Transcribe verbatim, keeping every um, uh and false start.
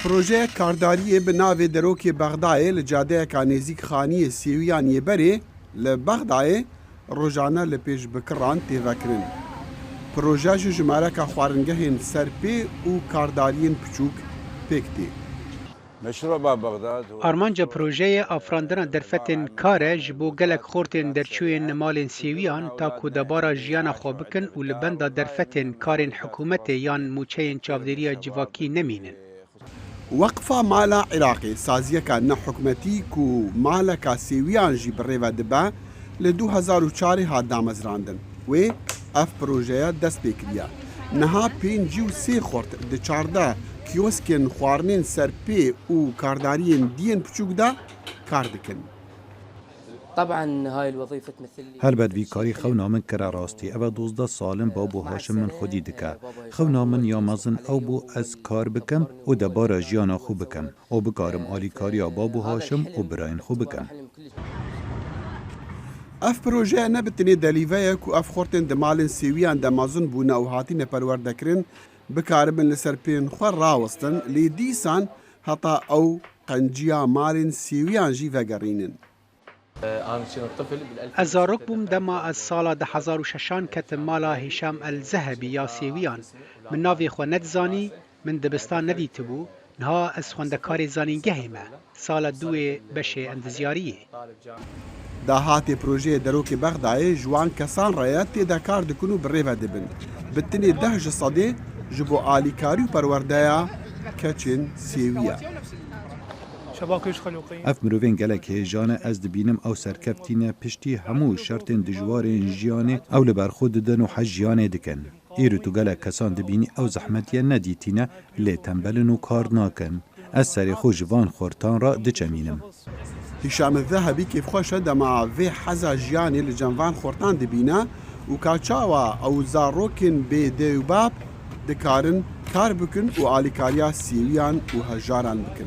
Projeya kardariyê bi navê Derokê Bexdayê li cadeyeka nêzîk Xaniyê Sêwiyan yê berê li Bexdayê rojane li pêş bi kiran tê vekirin. Proje ji jimareka xwaringehên serpê û kardariyên piçûk pêk tê. Armanca projeyê afirandina derfetên kar e ji bo gelek xortên derçûyên malên sêwiyan ta ku debara jiyana xwe bikin û li benda derfetên karên hikûmetê yan mûçeyên çavdêriya civakî nemînin. Weqfa Mala Iraqê, saziyeka nehikûmetî ku maleka sêwiyan jî bi rê ve dibe, li du hezar û çarê hat damezrandin. Wê ev projeya dest pê kiriye. Niha pêncî û sê xort di çardeh kioskên xwarinên ser pê û kardariyên diyên piçûk de kar dikin. Helbet vî karî xewna min kire rastî. Ev e dozdeh sal in Babo Haşim min xwedî dike. Xewna min ya mezin ew bû ez kar bikim û debara jiyana xwe bikim û bikarim alîkariya Babo Haşim û birayên xwe bikim. Ev proje ne bi tenê delîve ye ku ev xortên di malên sêwiyan de mezin bûne û hatine perwerdekirin, bikaribin li ser pêyên xwe rawestin, lê dîsan heta ew qenciya malên sêwiyan jî vegerînin. Ez zarok bûm dema ez sala du hezar û şeşan ketim mala Hîşam El Zehebî ya Sêwiyan. Min navê xwe nedizanî, min dibistan nedîtibû, niha ez xwendekarê zanîngehê me, sala duê beşê endizyariyê. Dahatê projeyê Derokê Bexdayê ji wan kesan re ye tê de kar dikin û bi rê ve dibin. Bi tenê deh ji sedê ji bo alîkarî û perwerdeya keçên sêwî ye. Ev mirovên gelek hêja ne, ez dibînim ew serkeftî ne, piştî hemû şertên dijwarên jiyanê ew li ber xwe didin û hez jiyanê dikin. Îro tu gelek kesan dibînî ew zehmetiye nedîtîne, lê tembel in û kar nakin. Ez serê xwe ji van xortan re diçemînim. Hîşam Zehebî kêfxweş e dema vê heza jiyanê li cem van xortan dibîne û ka çawa ew zarokên bê dê û bab dikarin kar bikin û alîkariya sêwiyan û hejaran bikin.